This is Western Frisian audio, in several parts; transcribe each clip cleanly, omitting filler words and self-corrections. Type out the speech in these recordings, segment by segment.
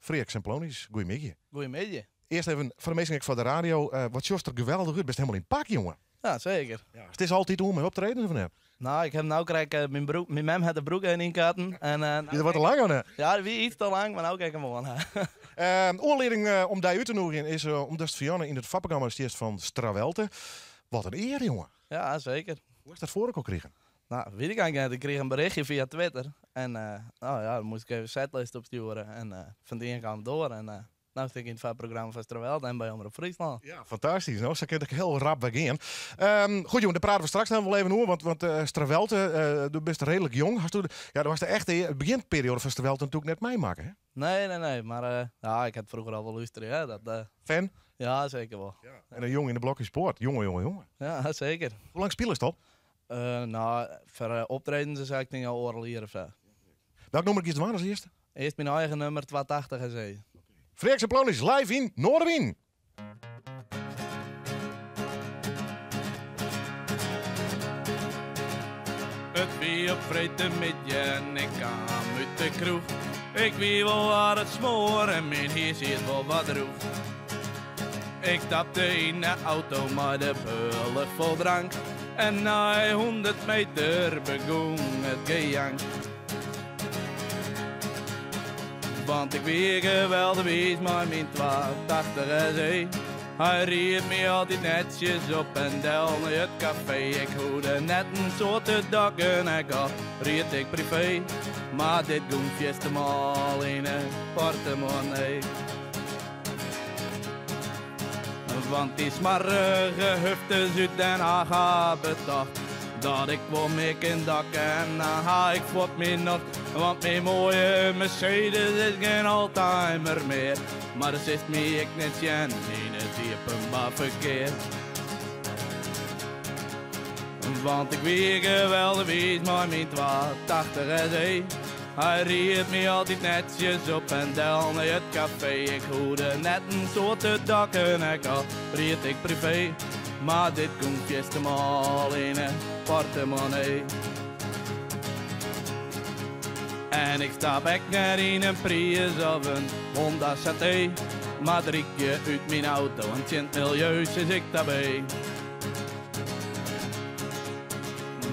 Freark Semplonius, goeiemiddei. Goeiemiddei. Earst even foar de minsken ek foar de radio, wat sjochst der geweldich út, bist helemaal yn pak, jonge. Ja, seker. Ja. Is it altyd oer mei optredens of net? Nou, ik heb nou krekt eh, myn broek, myn mem hat de broek even ynkoarten. En, eh, Wie der wat te lang oan, hè? Ja, die wie iets te lang, mar no kin ik him oan. Oanlieding om dy út te nûgjen is omdatst Fianne yn it foarprogramma stiest fan Strawelte. Wat in ear, jonge. Ja, seker. Hoe hast dat foar elkoar krigen? Nou, wit ik eigentlik net. Ik krige in berichtje fia Twitter. En nou ja, dan moast ik even setlist opstjoere. En fan it ien kaam it oar. En no stean ik yn it foarprogramma fan Strawelte en by Omrop Fryslân. Ja, fantastysk. No, sa kin it ek hiel rap wer gean. Goed jong, dêr prate we straks noch wol even oer, want Strawelte, do bist reedlik jong. Hast do, ja, do hast de echte begjinperioade fan Strawelte natuerlik net meimakke, hè? Nee, nee, nee. Mar ja, ik ha it froeger al wol lústere, hè. Dat, Fan? Ja, seker wol. Ja. En in jong yn de Blokjespoort. Jonge, jonge, jonge. Ja, seker. Hoe lang spilest al? No, foar optredens is ik tink al oardel jier of sa. Welk nûmer giest dwaan as earste? Earst myn eigen nûmer 280 SE. Freark Semplonius live yn Noardewyn! It wie op freedtemiddei en ik kaam út de kroech. Ik wie wol wat it smoar en myn hier siet wol wat drûch. Ik stapte yn de auto mei de bulle fol drank. En nei 100 meter begûn it gejank. Want ik wie geweldich wiis mei myn 280 SE. Hy ried my altyd netsjes op en del nei it kafee. Ik hoegde net in soad te dokken, ek al ried ik privee. Mar dit gong fierste mâl yn 'e portemonnee. Want dy smarrige huftes út Den Haag ha betocht dat ik wol mear kin dokke en dan ha ik fuort myn nocht. Want myn moaie Mercedes is gjin oldtimer mear, mar do silst my ek net sjen yn it iepenbaar ferkear. Want ik wie geweldich wiis mei myn 280 SE. Hy ried my altyd netsjes op en del nei it kafee. Ik hoegde net in soad te dokken, ek al ried ik privee. Mar dit gong fierste mâl yn 'e portemonnee. En ik stap ek net yn in Prius of in Honda CT. Mar drykje út myn auto en tsjin it miljeu sis ik tabé.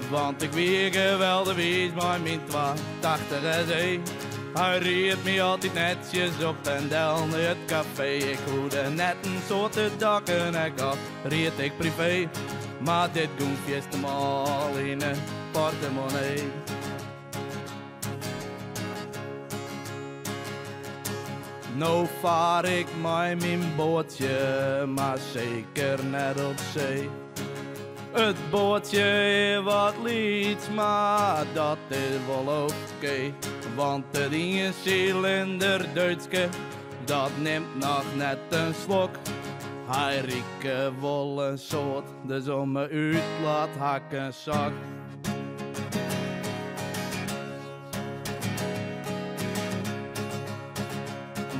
Want ik wie geweldich wiis mei myn 280 SE. Hy ried my altyd netsjes op en del nei it kafee. Ik hoegde net in soad te dokken, ek al ried ik privee. Mar dit gong fierste mâl yn 'e portemonnee. No faar ik mei myn boatsje, mar seker net op see. It boatsje is wat lyts, mar dat is wol okee. Want it iensilinder Duitske, dat nimt noch net in slok. Hy rike wol in soad, dus om 'e útlaat ha ik in sok.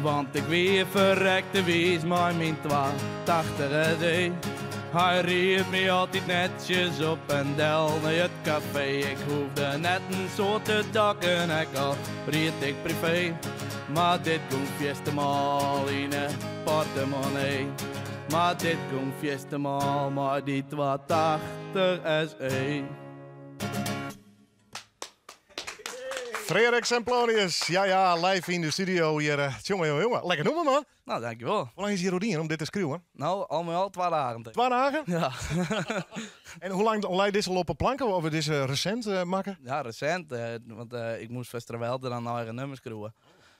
Want ik wie ferrekte wiis mei myn 280 SE. Hy ried my altyd netsjes op en del nei it kafee. Ik hoegde net in soad te dokken, ek al ried ik privee. Mar dit gong fierste mâl yn 'e portemonnee. Mar dit gong fierste mâl mei dy 280 SE. Freark Semplonius, ja ja, live yn de studio hjir. Jonge, jonge, jonge, lekker nûmer man. Nou, dankjewol. Hoe lang is hjir oer dien om dit te skriuwen? Nou, al mei al 2 dagen. 2 dagen? Ja. En hoe lang lei dizze al op 'e planke of is dizze resint makke? Ja, resint, want ik moast foar Strawelte dan eigen nûmer skriuwe.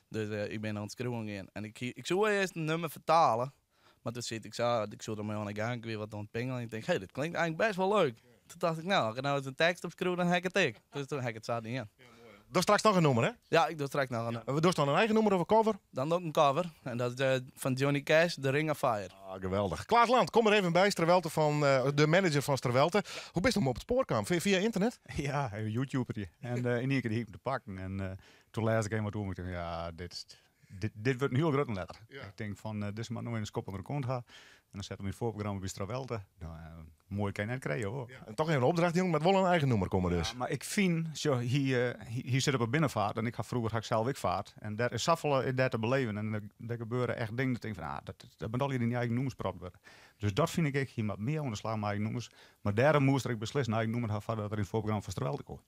Dus ik bin oan it skriuwen gien. En ik soe earst in nûmer fertale, Mar doe siet ik sa, ik soe der mei oan de gang, ik wie wat oan it pingelen. Ik tink, hé, dit klinkt eigentlik bêst wol leuk. Toen tocht ik, nou, as ik no ris in tekst opskriuw, dan ha ik it ek. Dus toen ha ik it sa dien. Dochst straks noch in nûmer, hè? Ja, ik doch straks noch in nûmer. Dochst dan in eigen nûmer of in cover? Dan doch ik in cover. En dat is fan Johnny Cash, The Ring of Fire. Ah, geweldich. Klaas Land, kom der even by, Strawelte fan, de manager fan Strawelte. Hoe bist om op it spoar kaam? Fia ynternet? Ja, een YouTubertje. En yn ien kear hie ik 'm te pakken. En toen lêsde ik even wat oer, ik dacht, ja, dit is Dit, dit wurdt in hiel grutte letter. Ik tink fan, dizze moat no even in skop ûnder de kont ha. En dan sette we yn it foarprogramma by Strawelte. Nou, moaier kin je net krije, hoor. Ja, en toch even een opdracht, jong, moat wol in eigen nûmer komme dus. Ja, mar ik fyn, sjoch, hy, hy, hy sit op 'e binnenvaart en ik ha froeger ha ik sels ek faard. En dêr is safolle dêr te beleven en der gebeure echt dingen dat ik tink fan, ah, dat, dat moat allegear yn dy eigen nûmers propt wurde. Dus dat fyn ik ek, hy moat mear oan de slach mei eigen nûmers. Mar dêrom moast er ek beslist in eigen nûmer ha foardat er yn it foarprogramma fan Strawelte koe.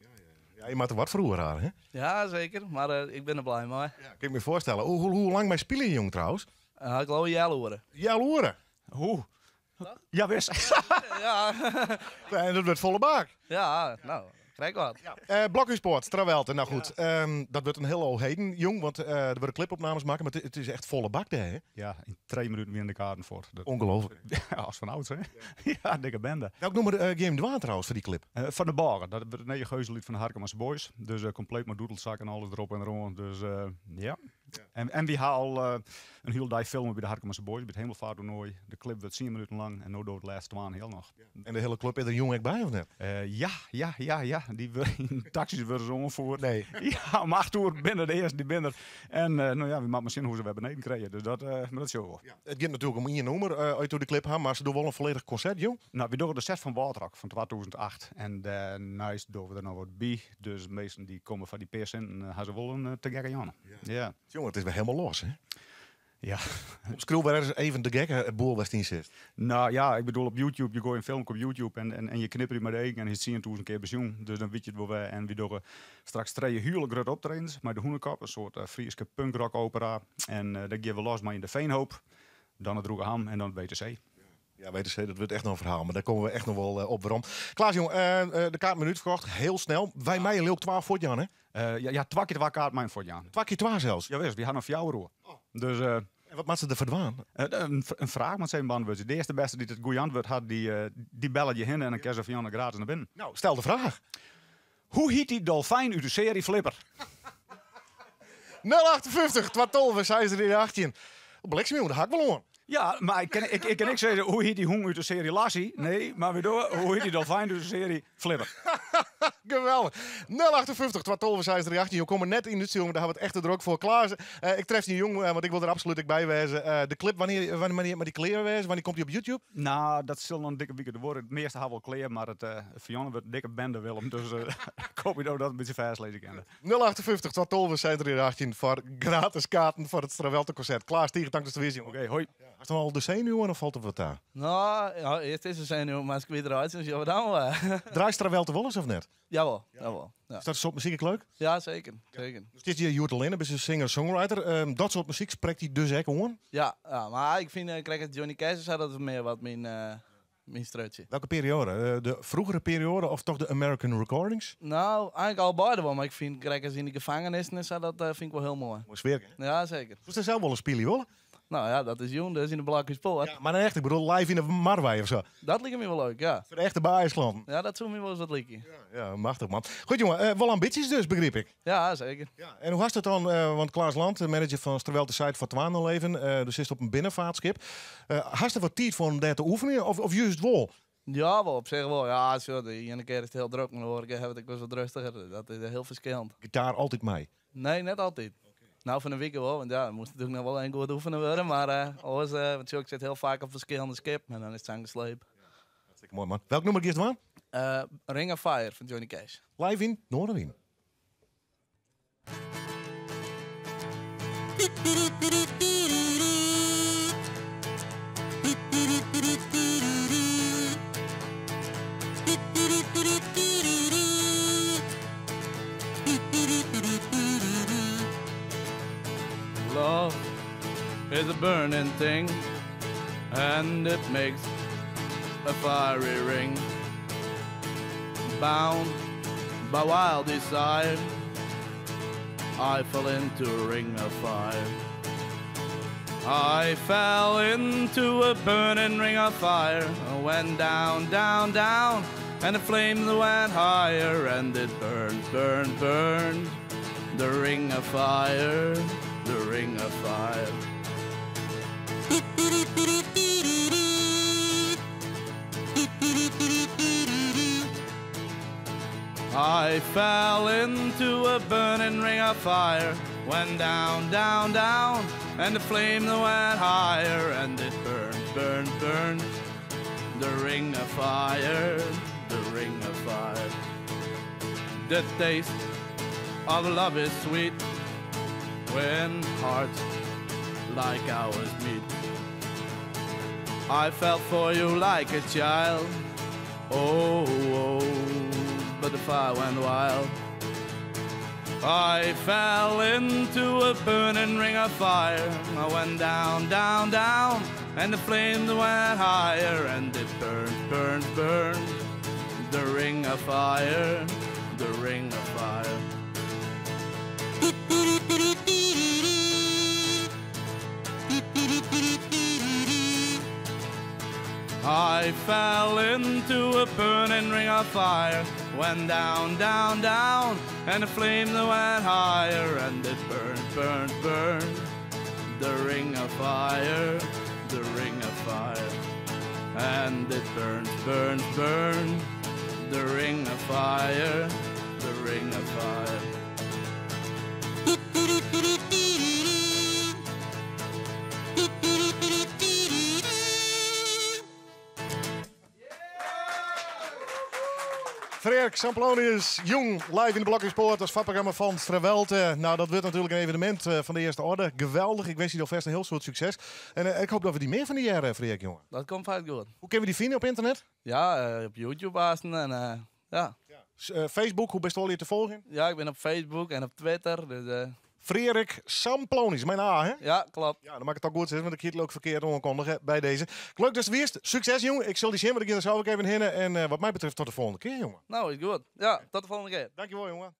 Ja, je moatte wat foaroer ha, hè? Ja, zeker. Maar ik bin der blij mei. Ja, kin ik my foarstelle. Hoe, hoe, hoe lang mei spylje jong trouwens? Ik geloof in healoere. Healoere? Hoe? Ja, wis. Ja. En dat wurdt folle bak. Ja, no, krekt wat. Ja. Blokhúspoart, Strawelte. Nou goed, dat wurdt in hiel o heden, jong, want der wurde clipopnames makke, mar it is echt folle bak dêr, hè? Ja, yn 3 minuten wiene de kaarten fuort. Dat Ongelooflijk. Ja, as fan ouds, hè? Ja, dikke bende. Welk nûmer gean jim dwaan trouwens foar dy clip? Fan de Bôge. Dat wurdt it nije Geuzenlied fan de Harkemase Boys. Dus kompleet mei doedelzak en alles derop en deroan. Dus ja. En, en wy ha al in hiele dei filme by de Harkemase Boys, by it Hemelvaarttoernoai. De clip wurdt 10 minuten lang en no docht it lêste twa en heal noch. En de hiele klup is der jong ek by, of net? Ja. Dy wurde yn taksys wurde se oanfierd. Nee. Ja, om 8 oer binne de earste, dy binne der. En no ja, wy moatte mar sjen hoe se wer beneden krije. Dus dat, mar dat sjogge we wol. Ja. It giet natuerlik om ien nûmer, as jo de clip ha, mar se dogge wol in folledich konsert, jong. No, wy dogge de set fan Wâldrock fan 2008. En dêrneist dogge we der noch wat by. Dus minsken dy't komme foar dy pear sinten, ha se wol in te gekke jûn. Ja. Jonge, it is wer hielendal los, hè? Ja. Omskriuw wer ris even de gekke boel wêr'tst yn sitst. No ja, ik bedoel op YouTube, je goaie in filmke op YouTube en je knipperje mei de eagen en hy is 10.000 kear besjoen. Dus dan wit je it wol wer. En wy dogge straks trije hiele grutte optredens mei de Hûnekop, in soart Fryske punkrock opera. En dêr gean we los mei yn de Veenhoop, dan it Droege Ham en dan it WTC. Ja, WTC, dat wurdt echt noch in ferhaal, mar dêr komme we echt noch wol op werom. Klaas, jong, de kaart binne útferkocht, hiel snel. Wy meie leau ik twa fuortjaan, hè? Ja, ja, twa kear twa kaart meie fuortjaan. Twa kear twa sels? Ja, wis, wy ha noch fjouwer oer. Dus, En wat moatte se derfoar dwaan? In fraach moat se even beantwurdzje. De earste bêste dy't it goede antwurd hat, dy bellet je hinne en dan kinne se fan Janne gratis nei binnen. No, stel de fraach. Hoe hyt dy dolfijn út de searje Flipper? 058 212 618. Bliksem, jong, dat ha ik wol oan. Ja, mar ik kin, ik kin ek sizze, hoe hyt dy hûn út de searje Lassie? Nee, mar wy dogge, hoe hyt dy dolfijn út de searje Flipper? Geweldich. 058 212 618. Jo komme net yn de útstjoering, want dêr ha we it echt te drok foar. Klaas, ik tref dy jong, want ik wol der absolút ek by wêze. De clip, wannear, wannear moat dy klear wêze? Wannear komt dy op YouTube? No, dat sil noch in dikke wike duorje. It measte ha we al klear, mar it foar Janne wurdt in dikke bende, Willem. Dus ik hoopje dat we dat in bytsje fêstlizze kinne. 058 212 618 foar gratis kaarten foar it Strawelte-konsert. Klaas, tige tank datst der wiest, jonge. Oké, hoi. Hast al de senuwen of falt it wat ta? No, ja, earst is de senuwen, mar as ik wer draait, dan sjogge we dan wol. Draait Strawelte wol ris of net? Jawol, jawol. Ja. Is dat soart muzyk ek leuk? Ja, zeker, zeker. Dus dit hjir hjoed allinne, bist in singer-songwriter. Dat soart muzyk sprekt dy dus ek oan? Ja, ja, mar ik fyn, krekt Johnny Cash sa, dat is mear wat myn strjitsje. Welke perioade? De froegere perioade of toch de American Recordings? No, eigentlik al beide wol, mar ik fyn krekt as yn de gefangenissen en sa, dat fyn ik wol hiel moai. Moai sfear, hè? Ja, zeker. Soest dêr sels wol ris spylje wolle? No ja, dat is jûn dus yn de Blokhúspoart. Ja, mar dan echt, ik bedoel live yn de Marwei of sa. Dat liket my wol leuk, ja. Foar de echte baaiersklanten. Ja, dat soe my wol ris wat lykje. Ja, ja, machtich man. Goed jonge, wol ambysjes dus, begryp ik. Ja, zeker. Ja, en hoe hast it dan, want Klaas Land, de manager fan Strawelte seit foar twa noch even, do sitst op in binnenvaartskip. Hast der wat tiid foar om dêr te oefenjen of just wol? Ja, wol, op sich wol. Ja, sjoch, de iene kear is it hiel drok, mar de oare kear ha we it ek wolris wat rêstiger. Dat is hiel ferskillend. Gitaar altyd mei? Nee, net altyd. No, fan 'e wike wol, want ja, der moast natuerlik noch wol even goed oefene wurde. Mar oars, want sjoch, ik sit hiel faak op ferskillende skippen en dan is it sa'n gesleep. Hartstikke moai, man. Welk nûmer giest dwaan? Ring of Fire fan Johnny Cash. Live yn Noardewyn. Love is a burning thing and it makes a fiery ring. Bound by wild desire, I fell into a ring of fire. I fell into a burning ring of fire. I went down, down, down, and the flames went higher, and it burned, burned, burned. The ring of fire, the ring of fire. I fell into a burning ring of fire. Went down, down, down, and the flame went higher, and it burned, burned, burned. The ring of fire, the ring of fire. The taste of love is sweet when hearts like ours meet. I felt for you like a child. Oh, oh, but the fire went wild. I fell into a burning ring of fire. I went down, down, down, and the flames went higher, and it burned, burned, burned. The ring of fire, the ring of fire. I fell into a burning ring of fire, went down, down, down, and the flames went higher, and it burned, burned, burned. The ring of fire, the ring of fire, and it burned, burned, burned. The ring of fire, the ring of fire. Freark Samplonius, jong, live in de Blokjespoort als vakprogramma van Strawelte. Nou, dat wordt natuurlijk een evenement van de eerste orde. Geweldig. Ik wens je alvast een heel soort succes. En ik hoop dat we die meer van die jaren, Freark, jongen. Dat komt vaak goed. Hoe kunnen we die vinden op internet? Ja, op YouTube haast en ja. Ja. Facebook, hoe best al je te volgen? Ja, ik ben op Facebook en op Twitter. Dus, Freark Samplonius, mijn A, hè? Ja, klopt. Ja, dan maak ik het ook goed, want ik het ook verkeerd aankondigen bij deze. Leuk dat je wist. Succes, jongen. Ik zal die zien, want ik ga er zo ook even heen. En wat mij betreft tot de volgende keer, jongen. Nou, is goed. Ja, tot de volgende keer. Dankjewel, jongen.